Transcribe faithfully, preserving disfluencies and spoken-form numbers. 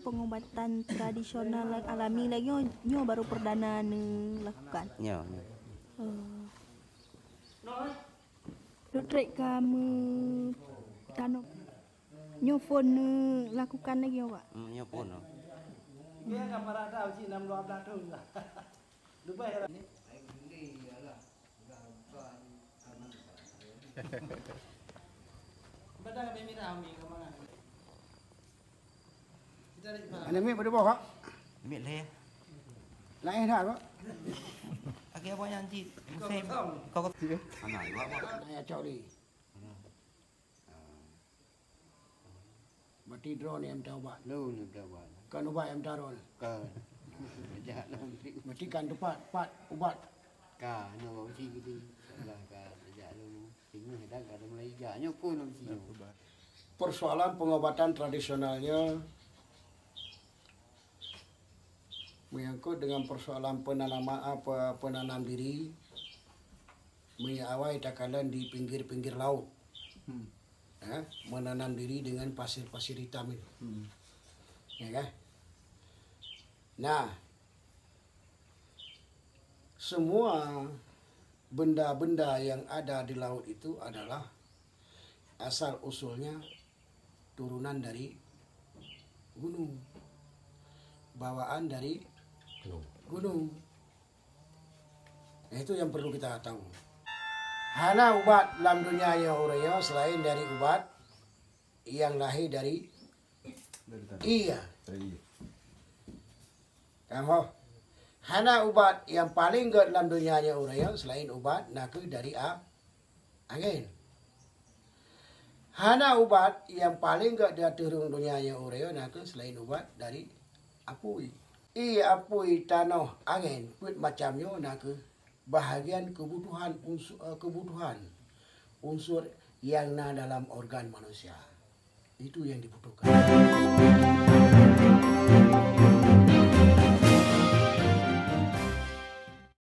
Pengobatan tradisional alami lagèe nyoe, nyoe baru perdana neulakukan. Nyoe, nyoe. Oh. Dok trek ka meutanoh. Nyoe phon neulakukan lagèe nyoe, Pak. Hmm, nyoe phon. Oh. Aneuk miet beudoboh, Kak? Miet lhèe. Laén that, Kak? Akhé abang nyang cit. Musém. Kau kau. Ana, iwa apa? Naya cok lé. Berarti droeneuh nyang mita ubat. Lôn nyang mita ubat. Kon ubat nyang mita droeneuh. Kon. Jak lôn. Berarti kan teupat, pat ubat. Ka, nyoe bak uji gitu. Salah ka, jak lôn. Singoh dah ka ada mulai ija. Nyoe pun lôn singoh. Persoalan pengobatan tradisionalnya menyangkut dengan persoalan penanaman apa penanam diri, meunyoe awai takalon di pinggir-pinggir laut, eh, menanam diri dengan pasir-pasir hitam itu, ya kan? Nah, semua benda-benda yang ada di laut itu adalah asal usulnya turunan dari gunung, bawaan dari gunung. Nah, itu yang perlu kita tahu. Hana ubat lam dunia nyoe uroe nyoe selain dari ubat yang lahé dari iya. Kamoe, hana ubat nyang paleng gèt lam donya nyoe uroe nyoe seulaén ubat nakeuh dari a-, angén. Hana ubat nyang paleng gèt di ateueh rhueng donya nyoe uroe nyoe nakeuh seulaén ubat dari apui. Ie apui, tanoh, angén, peuet macam nyoe nakeuh bahagian keubutuhan unsu-, eh, keubutuhan unsur nyang na dalam organ manusia. Itu yang dibutuhkan.